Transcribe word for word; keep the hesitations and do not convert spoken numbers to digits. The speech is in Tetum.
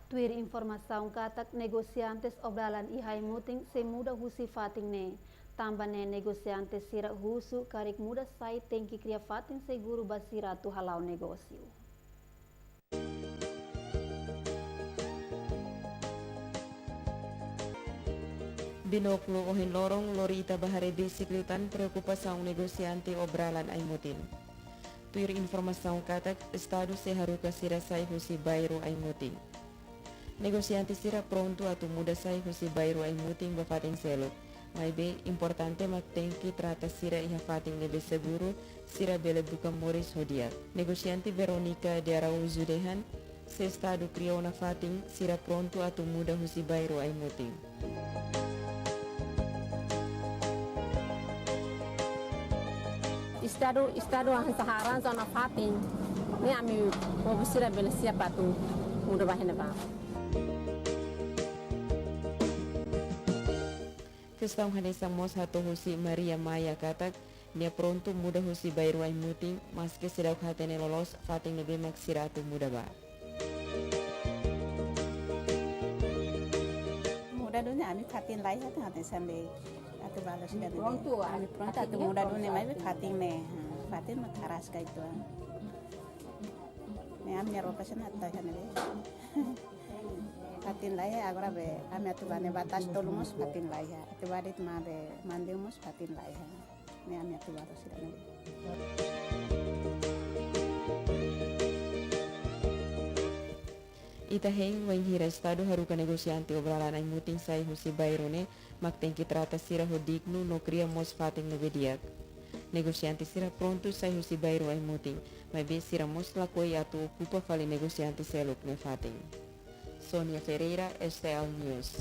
Tuir informasaun katak negosiantes obra-laran iha Aimutin sei muda husi fatin ne'e. Tanba ne'e negosiante sira husu karik muda sai tenke kria fatin seguru ba sira atu hala'o negósiu. Binókulu ohin loron lori ita ba haree besik liután preokupasaun negosiante obra-laran Aimutin. Tuir informasaun katak Estadu sei haruka sira sai husi bairru Aimutin. Negosiante sira prontu atu muda sai husi bairru Aimutin ba fatin seluk. Maibé importante mak tenke trata sira iha fatin ne'ebé seguru, sira bele buka moris ho di'ak. Negosiante Veronica de Araújo dehan, se Estadu kria ona fatin, sira prontu atu muda husi bairru Aimutin. Estadu, Estadu hanesan arranja ona fatin, ne'e ami povu sira bele siap atu muda ba iha ne'ebá. Kestaun hanesan mós hato'o husi Maria Maia katak, nia prontu muda husi bairru Aimutin, maske seidauk hatene loloos fatin ne'ebé mak sira atu muda ba. Muda duni ami fatin laiha, atu hatene sande atu balas kan. Prontu, ami prontu atu muda duni, maibé fatin ne'e, ha, fatin mak karas ka itu. Ne'e ami-nia ropa sena atu iha ne'ebé. Fatin laiha, agora be ami atu ba ne'e ba Tasi Tolu mós fatin laiha. Atu ba de'it maibé Mandiu mós fatin laiha. Ne'e ami atu ba sira ne'ebé. Ita hein, wainhira Estadu haruka negosiante obra-laran Aimutin sai husi bairru ne'e, mak tenke trata sira ho dignu no kria mós fatin ne'ebé di'ak. Negosiante sira prontu sai husi bairru Aimutin, maibé sira mós lakohi atu okupa fali negosiante seluk nia fatin. Sonia Ferreira, S T L News.